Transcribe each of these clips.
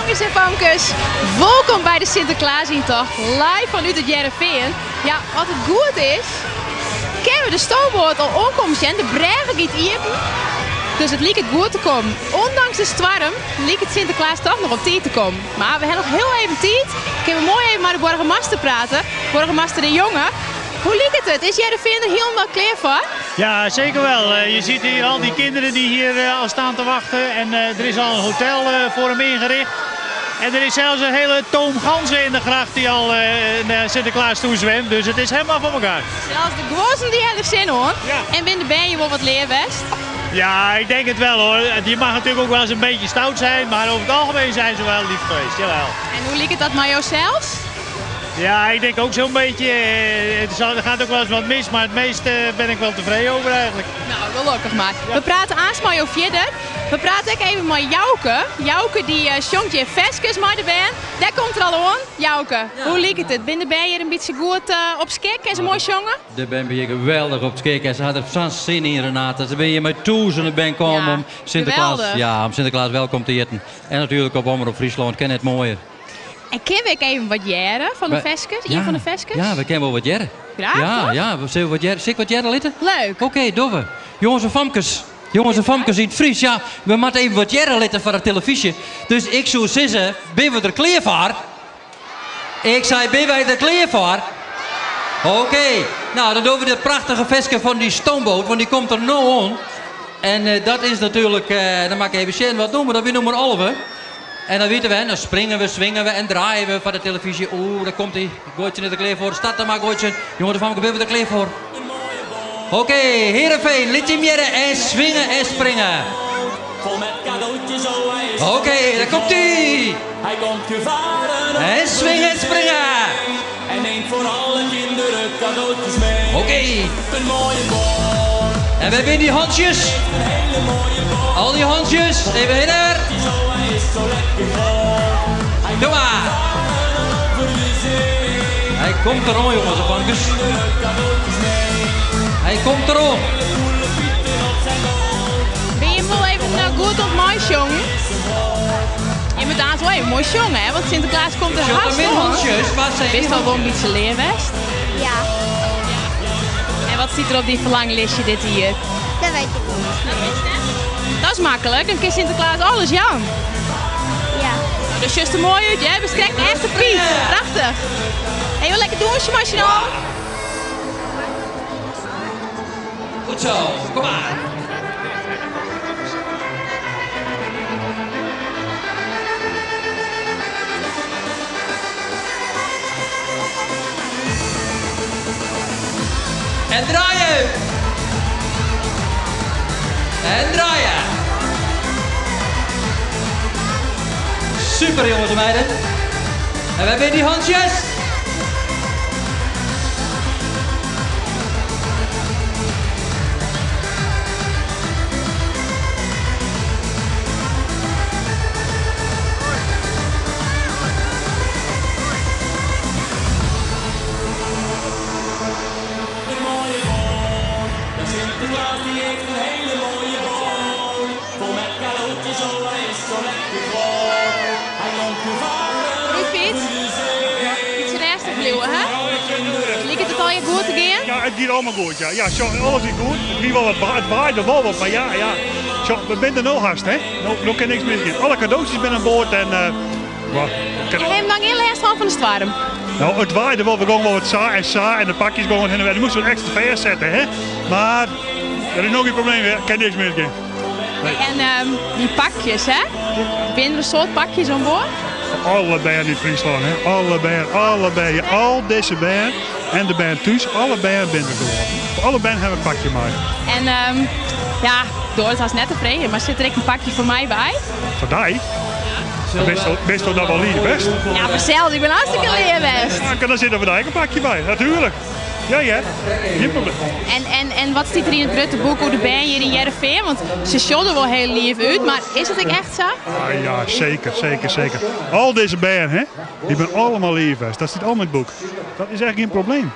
Jonges en famkes, wolkom by de Sinterklaasyntocht live fanút It Hearrenfean. Ja, as it goed is, kinne we de stoomboat al oankommen sjen. De brêge giet iepen, dus it liket goed te kommen. Ondanks de stoarm liket Sinterklaas toch noch op tiid te kommen. Mar we ha noch hiel even tiid. Kinne we moai even mei de boargemaster prate. Boargemaster De Jonge, hoe liket it? Is Hearrenfean der hielendal klear foar? Ja, zeker wel. Eh, je ziet hier al die kinderen die hier eh, al staan te wachten. En eh, er is al een hotel voor hem ingericht. En er is zelfs een hele toom ganzen in de gracht die al naar Sinterklaas toe zwemt. Dus het is helemaal voor elkaar. Sels de guozzen dy ha der sin oan. Ja. En binne de bern hjir wol wat leaf west? Ja, ik denk het wel hoor. Je mag natuurlijk ook wel eens een beetje stout zijn, maar over het algemeen zijn ze wel lief geweest. Jawel. En hoe liket dat mei josels? Ja, ik denk ook zo'n beetje. Het zal, er gaat ook wel eens wat mis, maar het meeste ben ik wel tevreden over eigenlijk. Nou, gelokkich mar. We prate aanst mei jo fierder. We prate ek even mei Jouke. Jouke dy eh, sjongt hjir ferskes mei de bern. Dêr komt er al oan. Jouke, hoe liket it? Binne de bern hjir in bytsje goed eh, op skik? Kinne se moai sjonge? De bern binne hjir geweldich op skik en se ha der sa'n sin yn, Renate. Se binne hjir mei tûzenen bern kommen Ja, om Sinterklaas, geweldich. ja, om Sinterklaas welkom te hjitten. En natuerlik op Omrop Fryslân, it kin net moaier. En kinne we ek even wat hearre fan de ferskes? Ien fan de ferskes? Ja, we kinne wol wat hearre. Graach, Ja, toch? ja, we sille wat hearre. Sil ik wat hearre litte? Leuk. Oké, dogge we. Jonges en famkes. Jonges en famkes yn it Frysk, ja, we moatte even wat hearre litte foar de telefyzje. Dus ik soe sizze, binne we der klear foar? Ik sei, binne wy der klear foar? Oké, nou dan dogge we dit prachtige ferske fan dy stoomboot, want dy komt der no oan. En eh, dat is natuerlik, eh, dan moat ik even sjen, wat nûmer, dat wie nûmer 11. En dan witte we, dan springe we, swinge we en draaie we foar de telefyzje. Oeh, daar komt hij. Goaitsen is der klear foar. Start dan mar, Goaitsen. Jonges en famkes, binne we der klear foar? Oké, Heerenveen, lit jim hearre en swinge en springe. Oké, daar komt hij. En swinge en springe. Oké. En wêr binne dy hantsjes? Al dy hantsjes, even hinne. Doe mar. Hy komt deroan, jonges en famkes. Hy komt deroan. Binne jim wol even eh, goed oan it meisjongen? Je moatte aanst wol even moai sjonge, hè? Want Sinterklaas komt der Sjoch, hast der oan. hantsjes, wat zijn Bist al wol in bytsje leaf west? Ja. En wat stiet der op dyn ferlanglistje dit jier? Dat wit ik net. Dat witst net? Dat is maklik, dan kin Sinterklaas alles jaan. Ja. Nou, do sjochst der moai út, hè? Bist krekt echte Pyt. Prachtich. Hey, wol lekker dûnsje mei syn allen? Goed zo, kom maar. En draaien! En draaien! Super jongens en meiden. En we hebben die handjes. Een mooie boot. De Sinterklaas die heeft een hele mooie boot. Vol met cadeautjes, oh hij is zo lekker groot. Hij komt gevaren Goed, Piet. over de zee. Iets rêstich bliuwe, hè? Liket it allegear goed te gean? Ja, it giet allegear goed. Ja, ja zo, alles is goed. It wie wol wat, it waaide wol wat, mar ja, ja. Zo, we binne der no hast, hè. No, no kin niks misgean. Alle kadootsjes binne oan board en uh, Je ha jim dan gjin lêst hân fan de stoarm? No, it waaide wol. We gongen wol wat sa en sa en de pakjes gongen hinne en wer. Die moasten we ekstra fêstsette, hè. Mar der is no gjin probleem mear. Kin niks misgean. Nee. En um, dy pakjes, hè? Binne der in soad pakjes oan board? Alle bern yn Fryslân, hè? Alle bern, alle bern. Al dizze bern en de bern thús, alle bern binne der gewoan. Foar alle bern ha we in pakje mei. En um, ja, doar it hast net te freegjen, mar sit der ek in pakje foar my by? Foar dy? Bisto dan wol leaf west? Ja, fansels, ik bin hartstikke leaf west. Ja, dan sit der foar dy ek in pakje by, natuerlik. Ja, ja, gjin probleem. En, en, en wat stiet der yn it grutte boek oer de bern hjir yn Hearrenfean? Want se sjogge der wol hiel leaf út, mar is it ek echt sa? Ah, ja, seker, seker, seker. Al dizze bern, hè, dy binne allegear leaf west. Dat stiet allegear yn it boek. Dat is echt gjin probleem.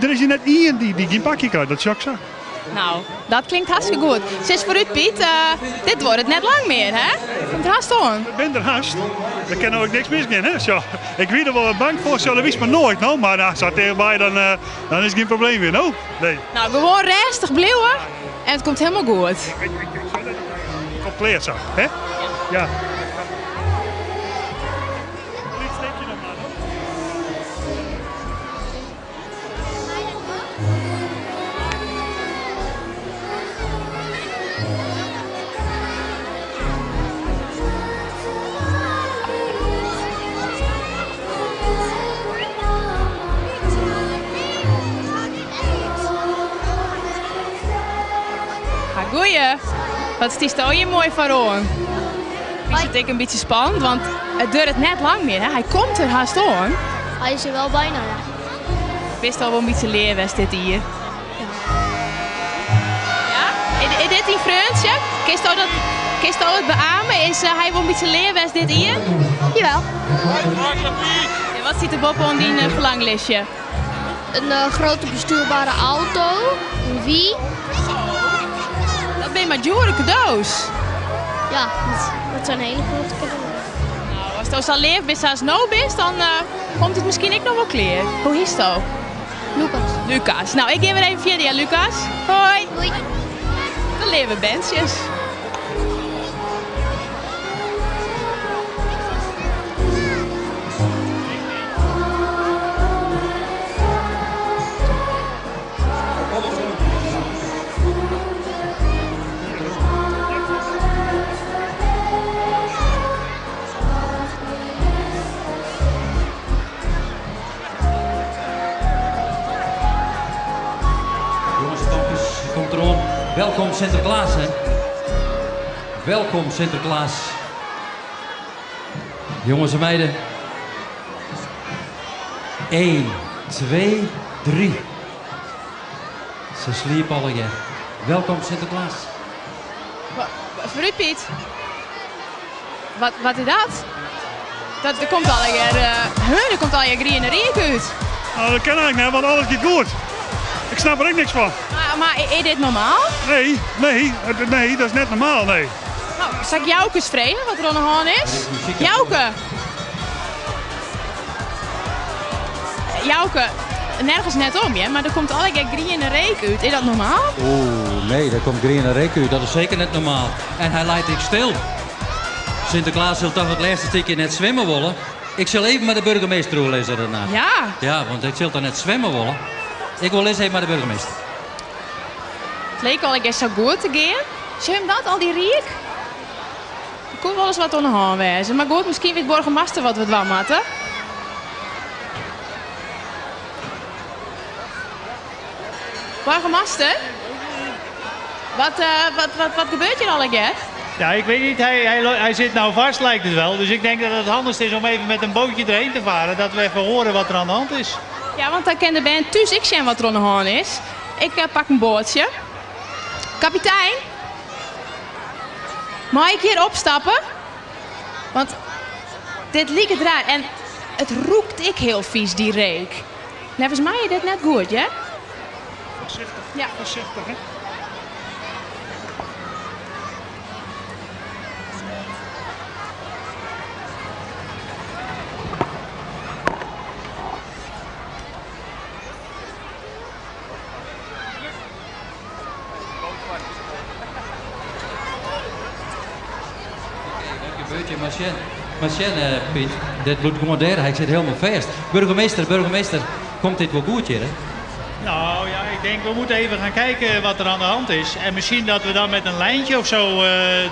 Der is hjir net ien dy't gjin pakje krijt, dat sjoch ik sa. Nou, dat klinkt hartstikke goed. Sis foarút Piet, dit duorret net lang mear hè? Komt hast oan. We binne der hast. Der kin no ek niks misgean hè. Sjoch, ik wie der wol wat bang foar, sjoch, dat witst mar noait no, mar sa tichtby dan, dan is it gjin probleem mear no. Nee. Nou, gewoan rêstich bliuwe en it komt helemaal goed. Ik, ik, ik, ik kom klear sa, hè? Ja. Lyts stikje noch mar, no. Ha goeie. Wat stiest hjir moai foaroan? Is it ek in bytsje spannend, want it duorret net lang mear. Hè? Hy komt der hast oan. Hy is der wol byna, ja. Bist al wol in bytsje lear west dit jier? Ja? Is dit dyn freontsje? Kinsto dat, kinsto it beame? Is hy wol in bytsje lear west dit jier? Jawel. En wat stiet der boppe-oan dyn ferlanglistje? In grote bestuurbare auto, in Wii. Dat binne mar djoere kado's. Ja, dat zijn hele grote cadeaus. Nou, asto sa leaf bist sa as no bist, dan komt it miskien ek noch wol klear. Hoe hietsto? Lucas. Lucas. Nou, ik gean wer even fierder, ja, Lucas. Hoi. Hoi. De leave berntsjes. Jongens en famkes, komt deroan. Welkom Sinterklaas, hè. Welkom Sinterklaas. Jongens en meiden. 1, 2, 3. Se sliepe allegear. Welkom Sinterklaas. Foarút Piet. Wat, wat is dat? Dat, der komt allegear, huh, der komt allegear griene reek út. Nou, dat kin eigentlik net, want alles giet goed. Ik snap der ek niks fan. Mar, mar is dit normaal? Nee, nee, nee, dat is net normaal, nee. Nou, sil ik Jouke ris freegje wat der oan de hân is? Jouke! Jouke, nergens net om, hear, mar der komt allegear griene reek út. Is dat normaal? Oeh, nee, der komt griene reek út. Dat is seker net normaal. En hy leit ek stil. Sinterklaas sil toch it lêste stikje net swimme wolle. Ik sil even mei de burgemeester oerlizze Renate. Ja. Ja, want ik sil toch net swimme wolle. Ik oerlis even mei de burgemeester. It like allegear sa goed te gean. Sjoch jim dat, al dy reek? Der koe wolris wat oan de hân wêze. Mar goed, miskien wit boargemaster wat we dwaan moatte. Boargemaster, wat, wat, wat, wat gebeurt hjir allegear? Ja, ik weet niet. Hij, hij, hij zit nou vast, lijkt het wel. Dus ik denk dat het handigst is om even met een bootje erheen te varen. Dat we even horen wat er aan de hand is. Ja, want dan kin de bern thús ek sjen wat der oan de hân is. Ik pak in boatsje. Kapitein, mei ik hjir opstappe? Want dit liket raar en it rûkt ek hiel fies, dy reek. Neffens my is dit net goed, hear? Foarsichtich, Ja. foarsichtich, hè. Wat gebeurt hjir? Mar sjen, mar sjen, Piet, dit bliuwt gewoan dêr. Hy sit hielendal fêst. Burgemeester, burgemeester, komt dit wol goed hjir, hè? Nou ja, ik denk we moeten even gaan kijken wat er aan de hand is. En misschien dat we dan met een lijntje of zo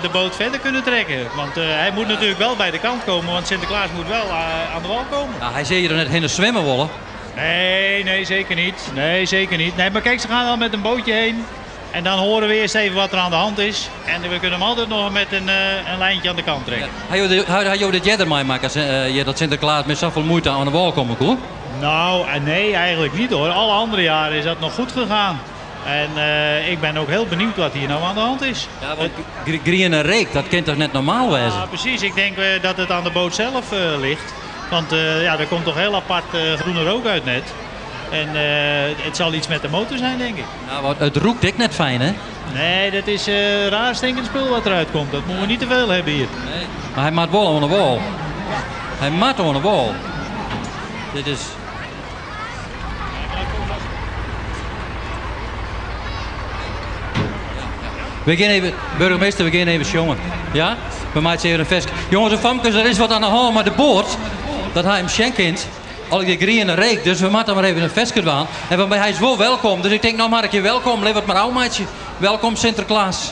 de boot verder kunnen trekken. Want hij moet natuurlijk wel bij de kant komen, want Sinterklaas moet wel aan de wal komen. Nou, hy sil hjir net hinne swimme wolle. Nee, nee, zeker niet. Nee, zeker niet. Nee, maar kijk, ze gaan al met een bootje heen. En dan horen we eerst even wat er aan de hand is. En we kunnen hem altijd nog met een lijntje aan de kant trekken. Ha jo ha jo dit earder meimakke, dat Sinterklaas mei safolle muoite oan de wâl komme koe? Nou, nee, eigenlijk niet hoor. Alle andere jaren is dat nog goed gegaan. En ik ben ook heel benieuwd wat hier nou aan de hand is. Ja, want griene reek, dat kin toch net normaal wêze? Ja, precies. Ik denk dat het aan de boot zelf ligt. Want ja, er komt toch heel apart groene rook uit net. En het zal iets met de motor zijn, denk ik. Nou, want het rûkt ek net fijn, hè? Nee, dat is raar stinkend spul wat eruit komt. Dat moeten we niet te veel hebben hier. Nee. Mar hy moat wol oan de wâl. Hy moat oan de wâl. Dit is. We gean even, burgemeester, we gean even sjongen. Ja? We meitsje even in ferske. Jonges en famkes, der is wat oan de hân mei de boat. Dat ha jim sjen kind. Allegear griene reek, dus we moatte mar even in ferske dwaan. En want hy is wol welkom, dus ik tink no mar in kear welkom, lit it mar ôfmeitsje. Welkom Sinterklaas.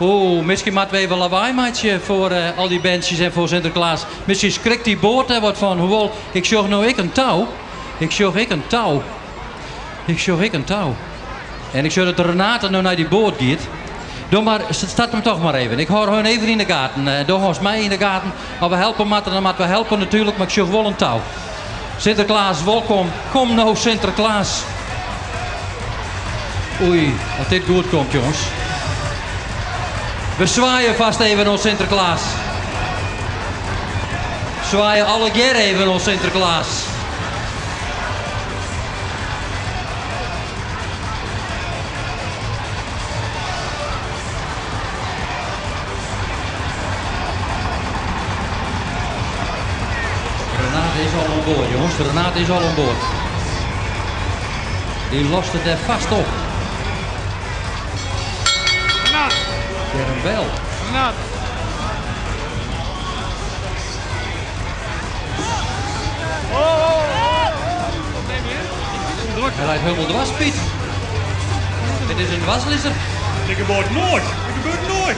Oeh, miskien moatte we even lawaai meitsje foar al dy berntsjes en foar Sinterklaas. Miskien skrikt dy boat dêr wat fan. Hoewol, ik sjoch no ek in tou. Ik sjoch ek in tou. Ik sjoch ek in tou. En ik sjoch dat Renate no nei dy boat giet. Doch mar, start him toch mar even. Ik hâld hun even yn de gaten. Doch ons my yn de gaten. As we helpe moatte, dan moatte we helpe natuerlik, mar ik sjoch wol in tou. Sinterklaas, wolkom. Kom no, Sinterklaas. Oei, as dit goed komt, jonges. We swaaie fêst even oan Sinterklaas. Swaaie allegear even oan Sinterklaas. Renate is al oan board, jongens. Renate is al oan board. Dy lost it dêr fêst op. Renate. Hear him wel. Renate. Oh, Hy leit hielendal dwers, Piet. It is in dwerslizzer. Dit gebeurt nooit. Dit gebeurt nooit.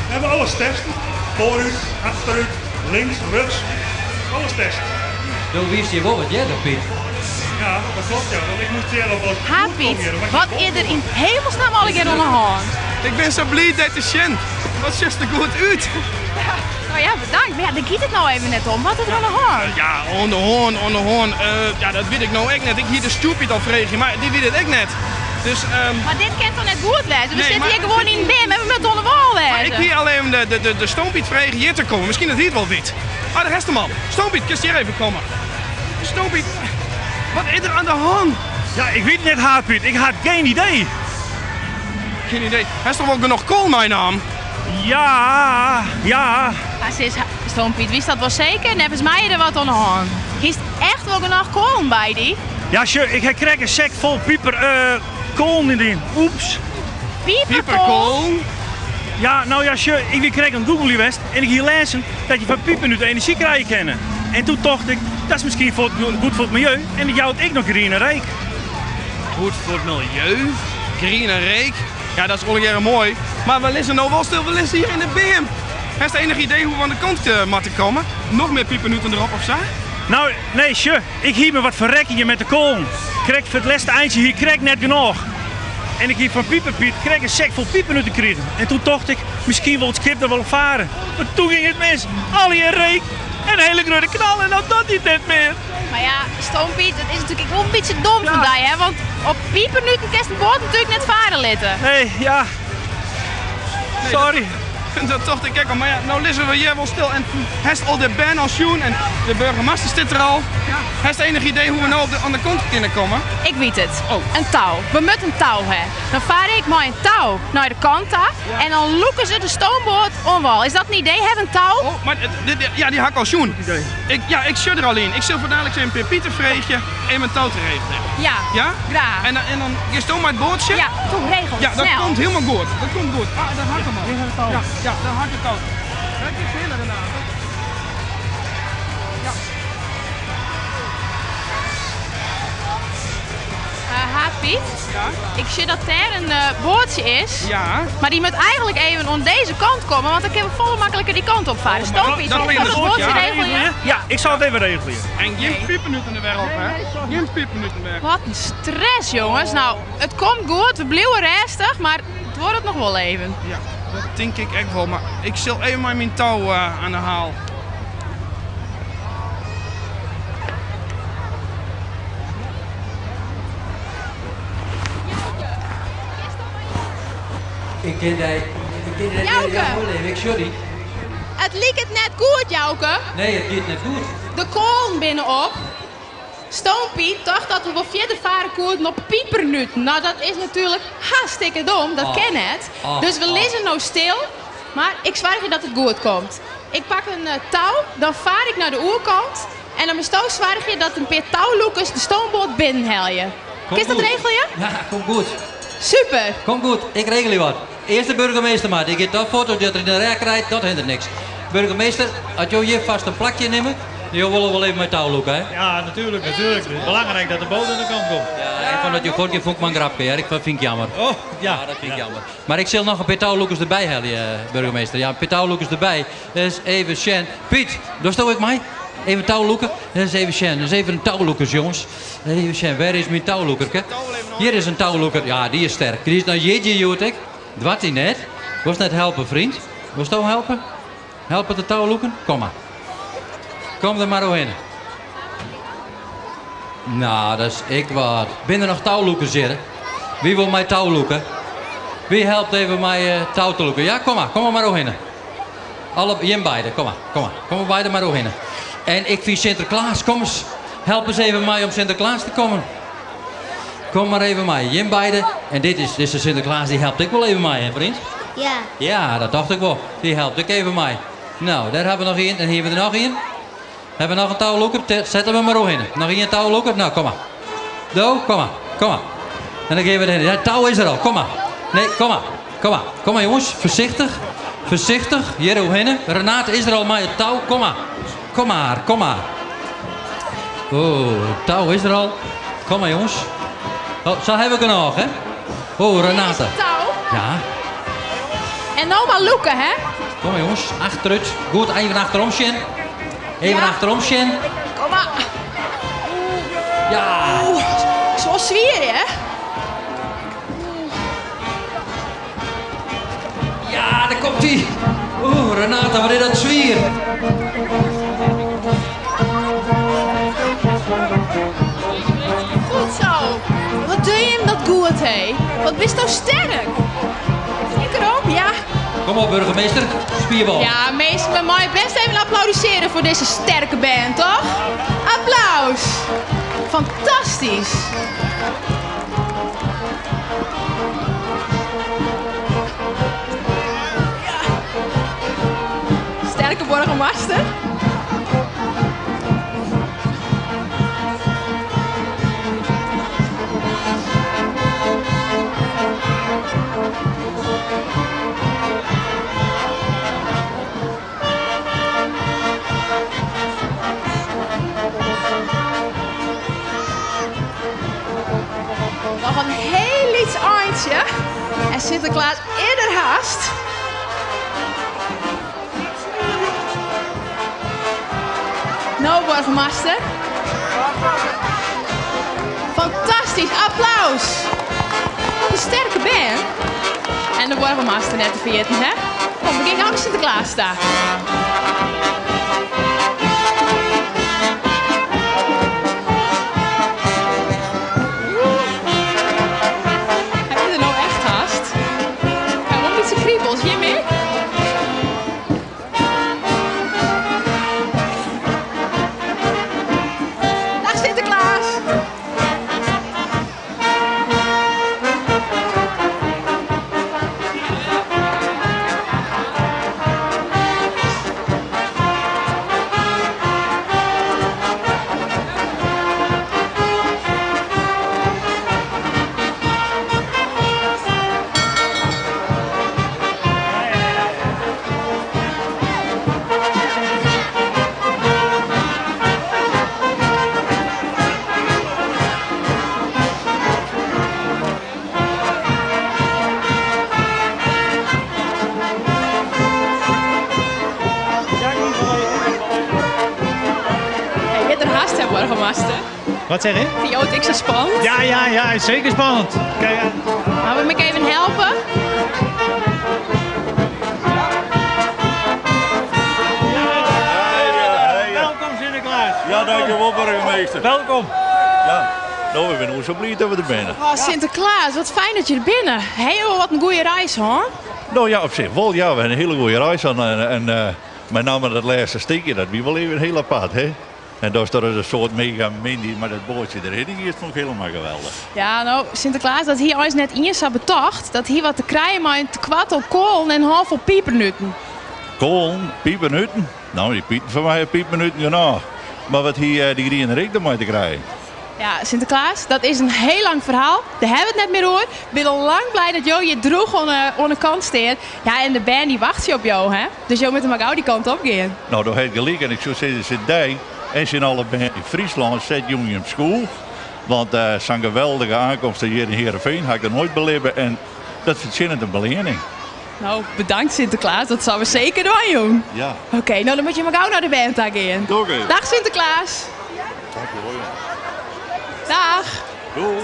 We hebben alles testen. Vooruit, achteruit, links, rechts. Alles testen. Do witst hjir wol wat earder, Piet. Ja, dat klopt ja. Want ik moest zelf wat Ha Piet, wat is der yn hemelsnamme allegear oan de hân? Ik bin sa bliid dy te sjen. Wat sjochst der goed út. No ja, bedankt. Mar ja, dêr giet it no even net om. Wat is der oan de hân? Ja, oan de hân, oan de hân. Ja, dat wit ik no ek net. Ik hie de stjoerpiet al frege, mar dy wit it ek net. Dus, Mar dit kin toch net goed wêze? We Nee, sitte mar- hjir gewoan yn in beam en we moatte oan de wâl Maar ik wêze. hie al even de stoompiet frege hjir te kommen. Miskien dat hy it wol wit. Ah, dêr hast de man. Stoompiet, kinst hjir even komme? Stoompiet, wat is der oan de hân? Ja, ik wit net, Haadpiet. Ik ha gjin idee. Gjin idee. Hast toch wol genôch koal meinaam? Ja, ja. Ha sis, Stoompiet, witst dat wol seker? Neffens my is der wat oan de hân. Hiest echt wol genôch koalen by dy? Ja, sjoch, ik ha krekt in sek fol piper, koalen yn dien. Oeps. Piperkoal? Ja, no ja, sjoch, ik wie krekt oan it googlejen west en ik hie lêzen dat je fan pipernuten enerzjy krije kinne. En doe tocht ik, dat is miskien goed foar it miljeu en it jout ek noch griene reek. Goed foar it miljeu, griene reek. Ja, dat is allegearre moai. Mar we lizze no wol stil, we lizze hjir yn de beam. Hast ienich idee hoe't we oan de kant moatte komme? Noch mear pipernuten derop of sa? No, nee, sjoch, ik hie my wat ferrekkene mei de koalen. Krekt foar it lêste eintsje hie ik krekt net genôch. En ik hie fan Piperpiet krekt in sek fol pipernuten krigen. En doe tocht ik, miskien wol it skip der wol op farre. Mar doe gyng it mis. Allegear reek en in hiele grutte knal en no docht hy it net mear. Mar ja, Stoompiet, dat is natuerlik ek wol in bytsje dom fan dy, hè? Want op pipernuten kinst in boat natuerlik net farre litte. Nee, ja. Sorry. Dat tocht ik ek al, mar ja, no lizze we hjir wol stil en hast al de bern al sjoen en de boargemaster sit der al. Hast ienich idee hoe't we no op de, oan de kant kinne komme? Ik wit it. Oh. In tou. We moatte in tou ha. Dan faar ik mei in tou nei de kant ta en dan lûke se de stoomboat oan wâl. Is dat in idee? Ha we in tou? Oh, mar ja, dy ha ik al sjoen. Ik, ja, ik sjoch der al yn. Ik sil fuortdaliks even Peer Pieter freegje even in tou te regeljen. Ja, Ja? graach. En dan gisto mei it boatsje? Ja, toe, regel Ja, dat snel. komt hielendal goed. Dat komt goed. Ah, dêr ha ik him al. Ja, ja, dêr ha ik it al. Dêr giet hinne, Renate. Ja. Ha, Piet, Ja? ik sjoch dat dêr in boatsje is. Ja. Mar dy moat eigentlik even oan dizze kant komme, want dan kinne we folle makliker dy kant op farre. Oh, Stoompiet, dat kinst dat is it boatsje ja. regelje? Ja, ik sil it even regelje. En gjin pipernuten der wer op, hè? Gjin pipernuten wer. Wat in stress, jonges. No, it komt goed, we bliuwe rêstich, mar it duorret noch wol even. Ja, dat tink ik ek wol. Mar ik sil even mei myn tou oan de haal. Ik kin dy, ik kin dy Jouke! Ja, ik sjoch dy. It liket net goed, Jouke. Nee, it giet net goed. De koalen binne op. Stoompiet tocht dat we wol fierder fare koenen op pipernuten. Nou, dat is natuerlik hartstikke dom, dat Oh. kin net. Oh, Dus we oh. lizze no stil, mar ik soargje dat it goed komt. Ik pak in tou, dan faar ik nei de oerkant en dan moatsto soargje dat in pear toulûkers de stoomboat binnenhelje. Komt Kinst dat goed. regelje? Ja, komt goed. Super! Komt goed, ik regelje wat. Earst de burgemeester mar, dy giet dan fuort, as dat er yn de rêch krijt, dat hinderet niks. Burgemeester, as jo hjir fêst in plakje nimme, jo wolle wol even mei toulûke, hè? Ja, natuerlik, natuerlik. Het is belangrijk dat de boot aan de kant komt. Ja, en fan dat jo fuortgean fûn ik mar in grapke, hear. Ik fyn ik jammer. Oh, ja. Ja, dat fyn ik jammer. Mar ik sil noch in pear toulûkers derby helje, eh, burgemeester. Ja, in pear toulûkers derby. Dus even sjen. Piet, dochsto ek mei? Even toulûke? Dus even sjen. Dus even toulûkers, jonges. Even sjen, wêr is myn toulûkerke? Hjir is in toulûker. Ja, dy is sterk. Dy is no jierdei hjoed ek. Doart dy net? Wolst net helpe, freon? Wolsto helpe? Helpe de toulûken? Kom mar. Kom der mar oerhinne. Nou, dat is ek wat. Binne der noch toulûkers hjir? Wie wol mei toulûke? Wie helpt even mei eh, tou te lûken? Ja, kom mar. Kom mar oerhinne. Alle, jim beide, kom mar, kom mar. Kom mar beide mar oerhinne. En ik fyn Sinterklaas, kom ris. Help ris even mei om Sinterklaas te kommen. Kom mar even mei, jim beide. En dit is dizze Sinterklaas, dy helpt ek wol even mei, hè freon? Ja. Ja, dat tocht ik wol. Dy helpt ek even mei. Nou, dêr hawwe we noch ien. En hjir hawwe we der noch ien. Hawwe we noch in toulûker? Sette we mar oerhinne. Noch ien toulûker? Nou, kom mar. Do, kom mar. Kom mar. En dan gean we derhinne. Ja, tou is der al. Kom mar. Nee, kom mar. Kom mar. Kom mar, jonges. Foarsichtich. Foarsichtich. Hjir oerhinne. Renate is der al mei it tou. Kom mar. Kom mar, kom mar. Oh, it tou is der al. Kom mar, jonges. Oh, sa hawwe we genôch, hè? Oh, Renate. Tou. Ja. En no mar lûke, hè? Kom mar, jonges. Achterút. Goed, even achterom sjen. Even Ja. achterom sjen. Kom mar. Ja. Oeh, sa swier, hè? Ja, dêr komt hy. Oeh, Renate, wat is dat swier. Goed zo. Wat doe je hem dat goed, hé? Wat bisto sterk. Tik erop, ja. Kom op, burgemeester. Spierbal. Ja, minsken, we meie bêst even applaudissearje foar dizze sterke band, toch? Applaus. Fantastysk. Ja. Sterke boargemaster. Noch in hiel lyts eintsje. En Sinterklaas is der hast. No, boargemaster. Fantastysk, applaus. Wat in sterke band. En de boargemaster net te ferjitten, hè? Kom, we gean gau nei Sinterklaas ta. Hy is der no echt hast. Hy wol in bytsje kribels, Jimmy. Dag Sinterklaas. Hey, je hebt er haast, hè, boargemaster. Wat zeg je? Fyn jo it ek sa spannend? Ja, ja, ja, is zeker spannend. Kijk, ja. Moatte we him even helpe? Welkom Sinterklaas. Ja, dankjewel burgemeester. Welkom. Ja, nou, we binne sa bliid dat we der binne. Oh, Sinterklaas, wat fijn dat je der binne. Hé, oh, wat in goede reis, hoor. Nou ja, op sich wol. Ja, we hawwe in hiele goede reis. En, en, en eh, met name dat lêste stikje, dat wie wol even hiel apart, hè? En dat is in soart mega mini mei dat boatsje derhinne giet, fûn ik hielendal geweldich. Ja, no, Sinteklaas, dat hie eins net ien sa betocht. Dat hie wat te krijen mei in tekoart oan koalen en hânfol pipernuten. Koalen, pipernuten? No, dy pieten fan my ha pipernuten genôch. Mar wat hie dy griene reek dermei te krijen? Ja, Sinteklaas, dat is in hiel lang ferhaal. Dêr hawwe we it net mear oer. Bin al lang blij dat jo hjir droech oan 'e kant stean. Ja, en de bern dy wachtsje op jo, hè? Dus jo moatte mar gau dy kant op gean. No, do hast gelyk en ik soe sizze, sit dy en tsjin alle bern yn Fryslân, set jûn jim skoech. Want sa'n geweldige aankomst as hjir yn Heerenveen ha ik noch noait belibbe en dat fertsjinnet in beleanning. No, bedankt Sinteklaas, dat sille we seker dwaan jûn. Ja. Oké, no dan moatte jo mar gau nei de bern ta gean. Doch even. Dag Sinteklaas. Dankjewol jong. Dag. Doei.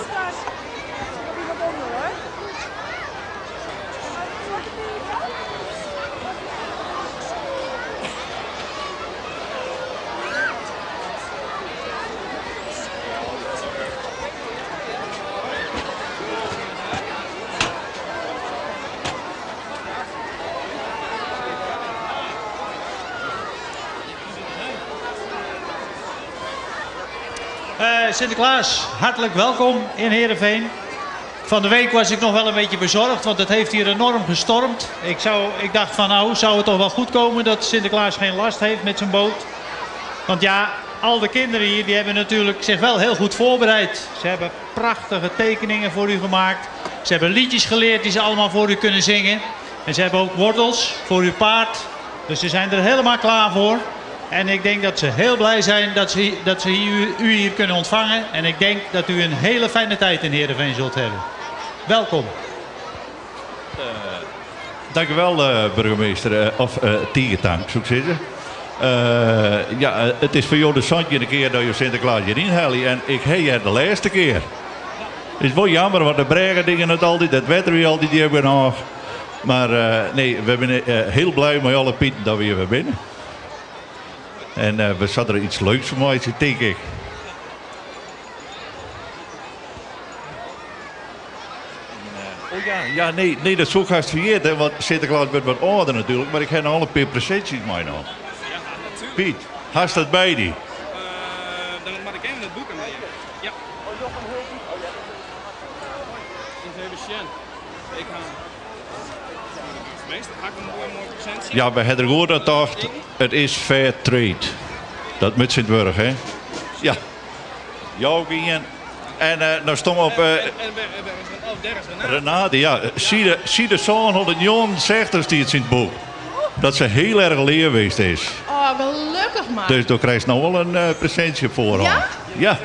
Sinterklaas, hartelijk welkom in Heerenveen. Van de week was ik nog wel een beetje bezorgd, want het heeft hier enorm gestormd. Ik, zou, ik dacht van nou, zou het toch wel goed komen dat Sinterklaas geen last heeft met zijn boot. Want ja, al de kinderen hier die hebben natuurlijk zich wel heel goed voorbereid. Ze hebben prachtige tekeningen voor u gemaakt. Ze hebben liedjes geleerd die ze allemaal voor u kunnen zingen. En ze hebben ook wortels voor uw paard. Dus ze zijn er helemaal klaar voor. En ik denk dat ze heel blij zijn dat ze, dat ze u, u hier kunnen ontvangen. En ik denk dat u een hele fijne tijd in Heerenveen zult hebben. Welkom. Dank u wel, burgemeester. Of tige tank, soe ik sizze. Ja, it is foar jo de santjinde kear dat jo Sinteklaas hjir ynhelje. En ik ha hjir de lêste kear. It is wol jammer, want de brêge dingen it altyd, it wetter wie altyd djip genôch. Mar nee, we binne hiel blij mei alle pieten dat we hjir wer binne. En we sille der iets leuks fan meitsje, tink ik. Oh ja, ja, nee, nee, dat soe ik hast ferjitte, want Sinteklaas wurdt wat âlder natuerlik, mar ik ha noch al in pear presintsjes meinaam. Piet, hast dat by dy? Dan moat ik even it boek Ja. Even sjen. Ik ha. Meester, ha ik in moai moai presintsje. Ja, we ha der goed oan tocht. It is fair trade. Dat moat tsjintwurdich, hè? Ja. Jou ien. En no stond op. Renate, ja. Side, side 769 stiet yn it boek. Dat se hiel erch leaf west is. Oh, gelokkich mar. Dus do krijst no wol in presintsje foar har. Ja? Ja.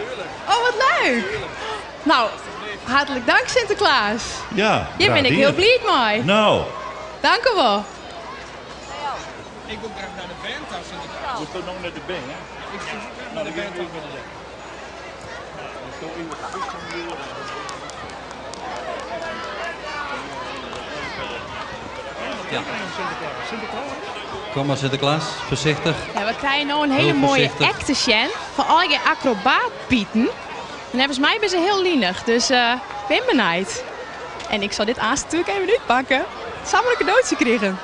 Oh, wat leuk. No, hartlik dank Sinteklaas. Ja. Hjir bin ik hiel bliid mei. No. Dank u wol. Ik wol graach nei de bern ta, Sinteklaas. Moatst no nei de bern, hè? Ik wol graach nei de bern ta. Ja. Kom mar Sinteklaas, foarsichtich. Ja, we krije no in hiele Hiel moaie foarsichtich. act te sjen fan allegear akrobaatpieten. En neffens my binne se hiel linich, dus bin benijd. En ik sil dit aanst natuerlik even útpakke. Samar in kadootsje krigen.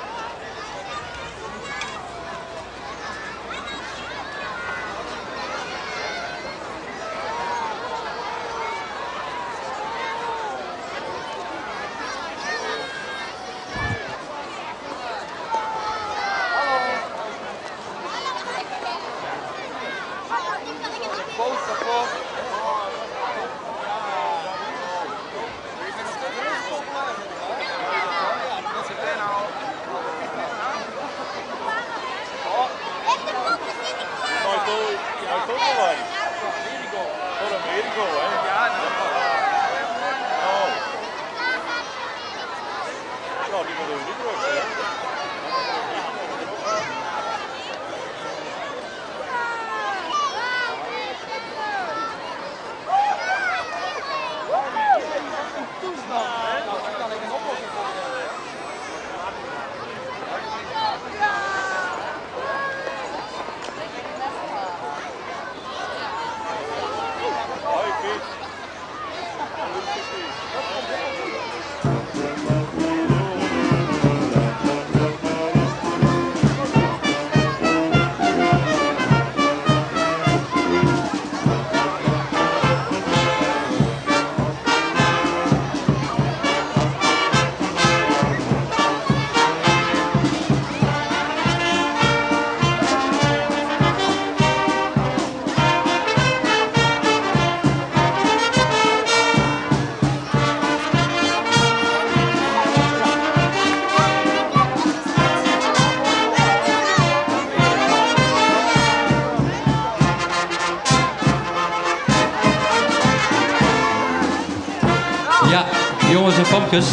Jonges en famkes.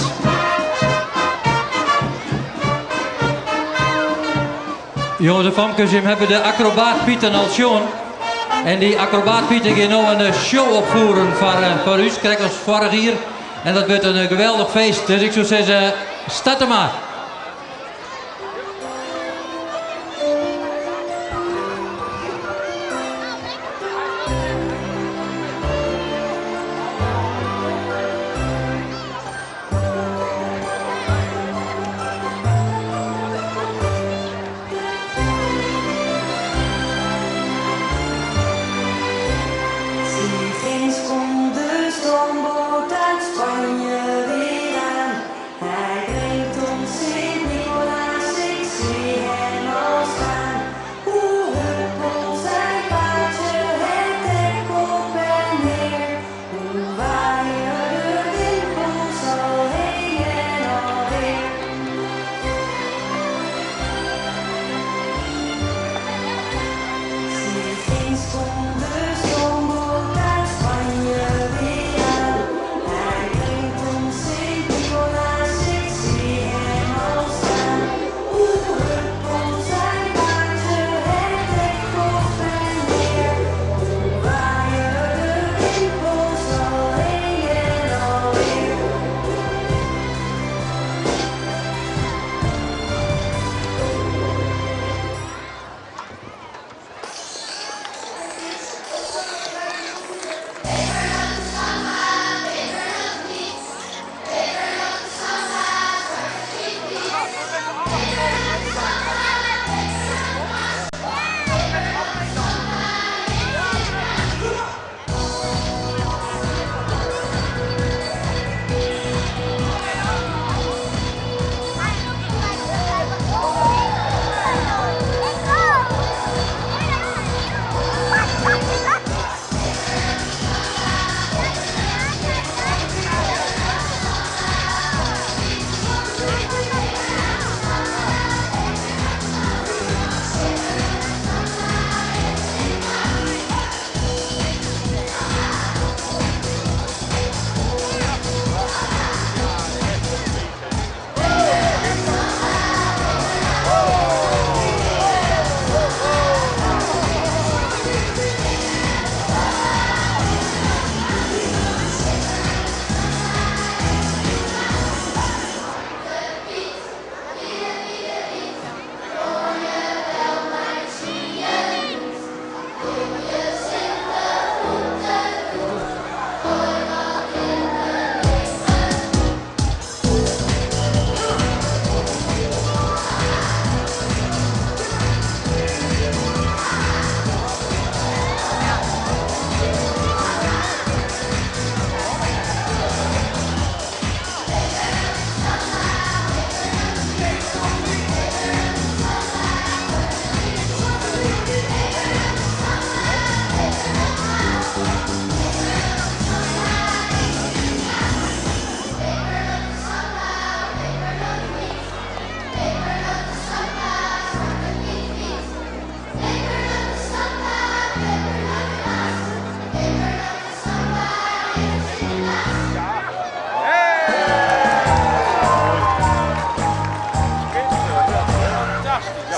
Jonges en famkes, jim hawwe de akrobaatpieten al sjoen. En dy akrobaatpieten gean no in eh, show opfieren foar, eh, foar ús, krekt as foarich jier. En dat wurdt in eh, geweldich feest. Dus ik soe sizze, start mar. Ginds komt de stoomboot uit Spanje weer aan. Hij brengt ons Sint-Nicolaas, ik zie hem al staan. Hoe huppelt zijn paardje het dek op en neer. Hoe waaien de wimpels al heen en alweer. Ginds komt de stoomboot uit Spanje weer aan. Hij brengt ons Sint-Nicolaas, ik zie hem al staan. Hoe huppelt zijn paardje het dek op en neer. Hoe waaien de wimpels al heen en alweer.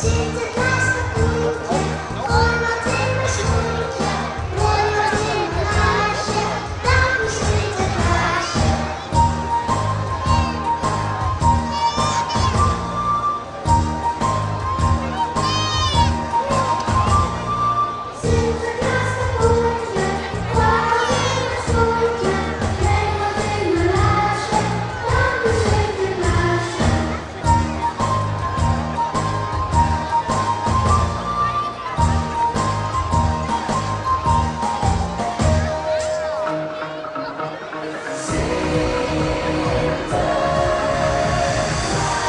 Sinterklaas kapoentje, gooi wat in mijn schoentje, gooi wat in mijn laarsje, dank u Sinterklaasje. Sinterklaas kapoentje, gooi wat in mijn schoentje, breng wat in mijn laarsje, dank u Sinterklaasje.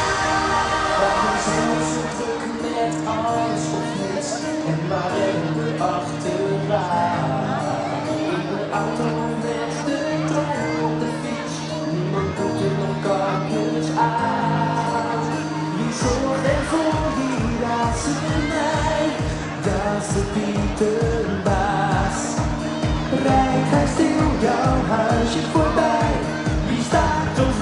We zijn zo druk met alles of niets en maar rennen we achteraan. In de auto, met de trein, op de fiets, niemand doet er nog kapjes aan. Wie zorgt er voor die razernij? Dat is de Pietenbaas. Rijdt hij stil jouw huisje voorbij? Wie staat ons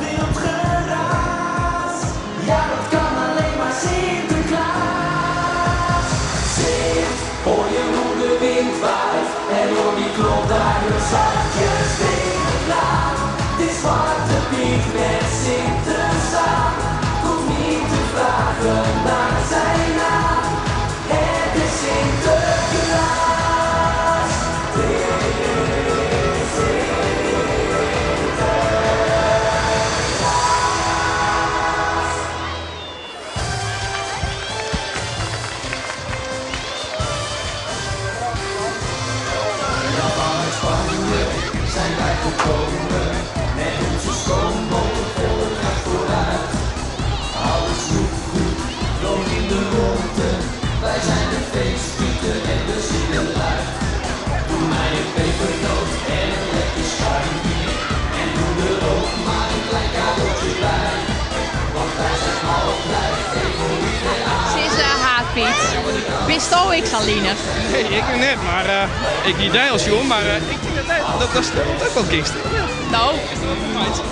We komen met onze stoomboot op volle kracht vooruit. Alles snoepgoed vloog in de rondte. Wij zijn de feestpieten en we zingen luid. Doe mij een pepernoot en een lekker schuimpje. En doe er ook maar een klein cadeautje bij. Want wij zijn altijd even lief en aardig. Ze is haat, Piet. Wist ook ik, Saline. Nee, ik net, maar ik niet als joh, maar ik denk dat dat, dat, dat ook wel gisteren. Nou,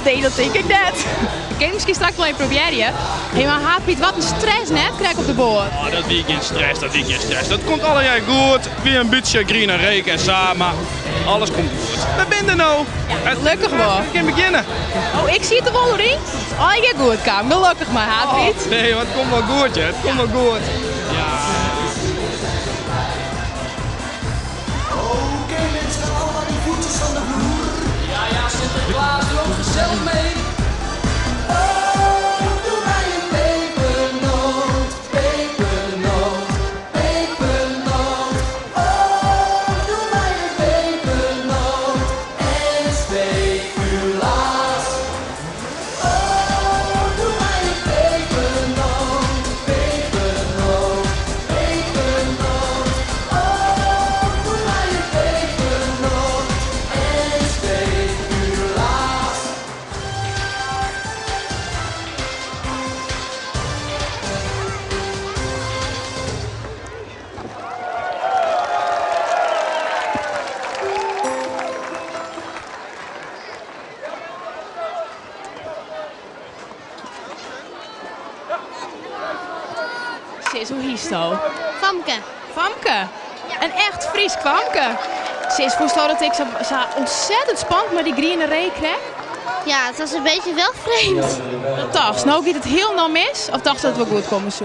nee, dat denk ik net. Ik kan misschien straks wel even proberen. Hé, maar haat Piet, wat een stress net krijg ik op de boord. Oh, dat weekend stress, dat weekend stress. Dat komt alle jaar goed. Weer een beetje green en reek en samen. Alles komt goed. We zijn er nou. Ja, gelukkig wel. We kunnen beginnen. Oh, ik zie het er wel doorheen. Oh, ik goed, Kam. Gelukkig maar, haat Piet. Oh, nee, maar het komt wel goed, hè. Het komt wel goed. Ja. Oké mensen, allemaal die voetjes van de vloer. Ja, ja, Sinterklaas loopt gezellig mee. Oh, doe mij een pepernoot, pepernoot, pepernoot. Oh, doe mij een pepernoot en speculaas. Oh, doe mij een pepernoot, pepernoot, pepernoot. Oh, doe mij een pepernoot en speculaas. Sis, hoe hiest het? Famke. Famke. Een echt Fries Famke. Sis, voest dat ik zo, zo ontzettend spannend maar die groene reek kreeg? Ja, het was een beetje wel vreemd. Dat dacht Nou gaat het heel nou mis? Of dacht ze dat het wel goed komen zo?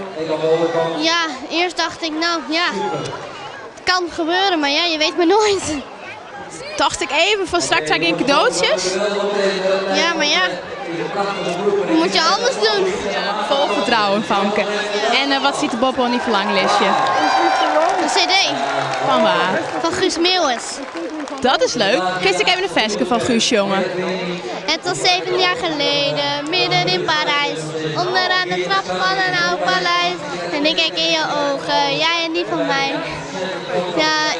Ja, eerst dacht ik, nou ja, het kan gebeuren, maar ja, je weet maar nooit. Dacht ik even van straks zijn geen cadeautjes? Ja, maar ja, hoe moet je anders doen? Ja, vol vertrouwen, Famke. En wat ziet de Bob al in die verlanglistje? Een cd. Van waar? Van Guus Meeuwis. Dat is leuk. Gisteren ik even een veske van Guus, jongen. Het was 7 jaar geleden, midden in Parijs. Onderaan de trap van een oud paleis. En ik kijk in je ogen, jij en die van mij. Ja,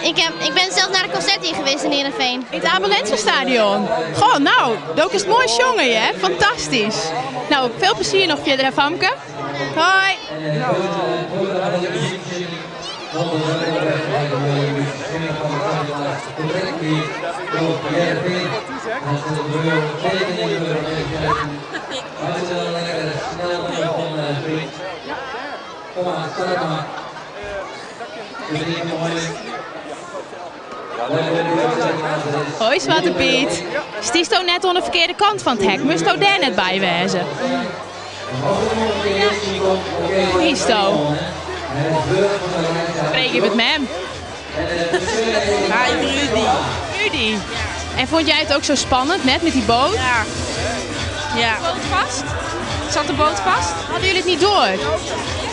ik ben zelf naar een concert hier geweest in Heerenveen. In het Abe Lenstra Stadion. Goh, nou, dat is het mooi jongen, hè? Fantastisch. Nou, veel plezier nog verder, hè, Famke. Hoi. Hoi, Zwarte Piet. Stiest ook net aan de verkeerde kant van het hek? Moest ook daar net bij wezen? Hoe is het? Spreek je met mem? Hi Rudy. Rudy. En vond jij het ook zo spannend, net met die boot? Ja. Ja. De boot vast? Zat de boot vast? Hadden jullie het niet door?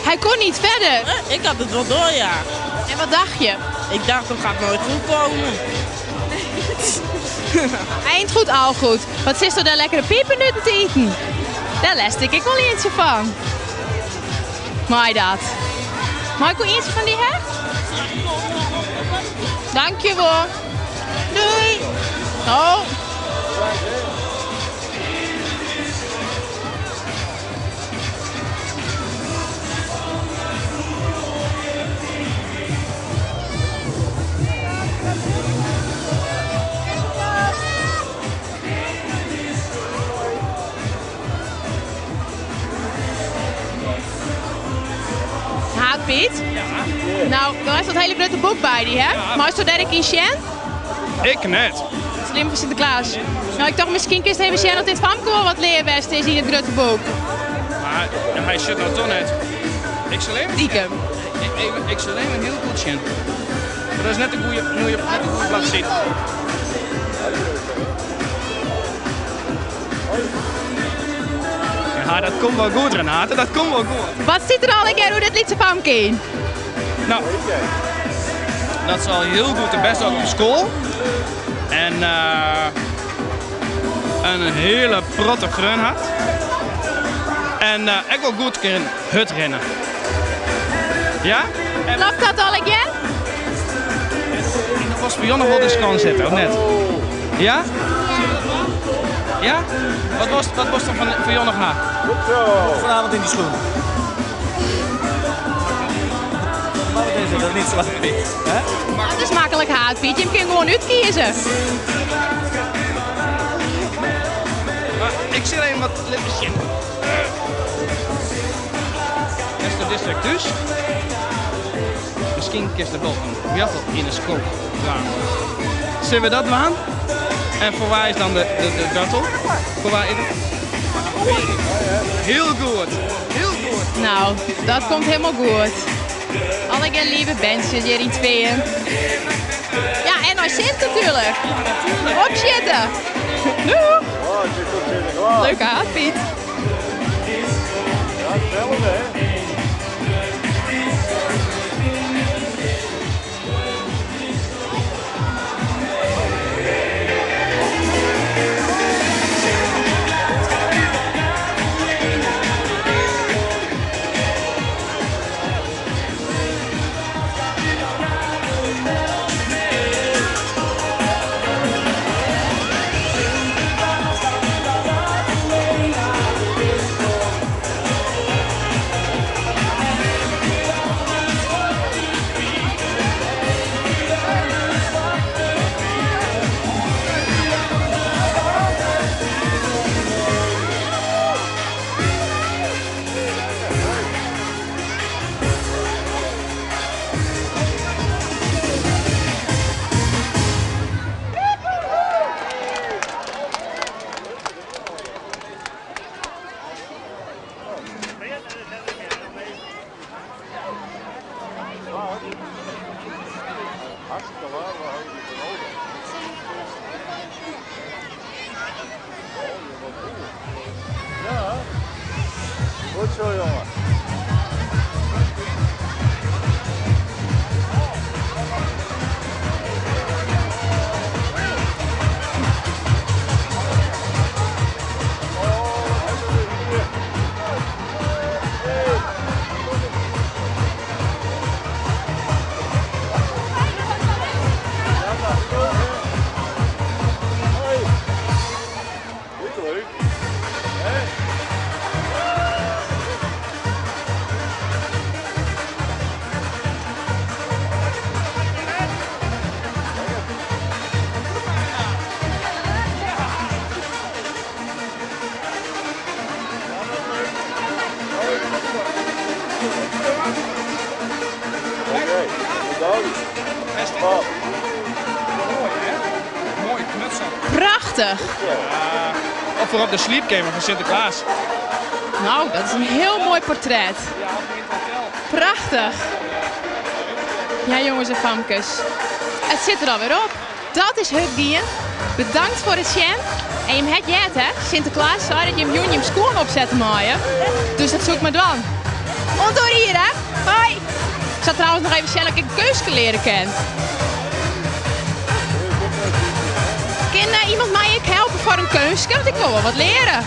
Hij kon niet verder. Ik had het wel door, ja. En wat dacht je? Ik dacht, dat gaat nooit goed komen. Eind goed, al goed. Wat zit er daar lekkere pepernoten te eten? Daar lest ik wel eentje van. Mooi dat. Mag ik wel eentje van die hè? Dankjewel. Doei. Oh. Haat Piet? Ja. Nou, daar is dat hele grote boek bij die, hè? Ja. Maar is dat Dirk in Sjen? Ik net. Slim voor Sinterklaas. Nou, ik dacht misschien kun je even zien dat dit Famke wel wat leerbest is in het grote boek. Maar ja, hij zit nou toch net. Ik zal even... Stiekem. Ik zal even een heel goed zien. Maar dat is net een goede, net een goede bladzijde. Ja, dat komt wel goed, Renate. Dat komt wel goed. Wat zit er al een keer hoe dit liedje Famke in? Nou, dat is al heel goed de beste ook op school. En In hiele protte freonen hat. En ek wol goed kin hurdrinne. Ja? Kloppet dat allegear? En dan wolst foar jo noch wol de skuon sette, of net? Ja? Ja? Wat wolst, wat wolst dan fan, foar jo noch ha? Vanavond in die schoen. Maar wat is het? Dat is niet Zwarte Piet. Hè? Dat is maklik haad, Piet. Je kin gewoan útkieze. Maar ik sil even wat litte sjen. Is de district thús? Miskien kinst der wol in bjattel yn 'e skonk dwaan. Sille we dat dwaan? En foar wa is dan de, de, de bjattel? Foar wa is it? Hiel goed, hiel goed. Nou, dat komt hielendal goed. Allegear leave berntsjes hjir yn 't Fean. Ja, en nei Sint natuerlik. Opsjitte. Doeg. Leuk haad, Piet. Ja, hetzelfde hè. Goed zo, jongen. Mooi knutsel. Prachtich. Ja, of voor op de sliepkeamer fan Sinteklaas. Nou, dat is in hiel moai portret. Prachtich. Ja, jonges en famkes. It sit der alwer op. Dat is hurd gien. Bedankt foar it sjen. En jim het heard, hè? Sinteklaas sei dat jim jûn jim skuon opsette meie. Dus dat soe ik mar dwaan. Oant oer jier, hè? Hoi! Ik sil trouwens noch even sjen oft ik in keunstke leare kin. Kin iemand my ek helpe foar in keunstke? Want ik wol wol wat leare.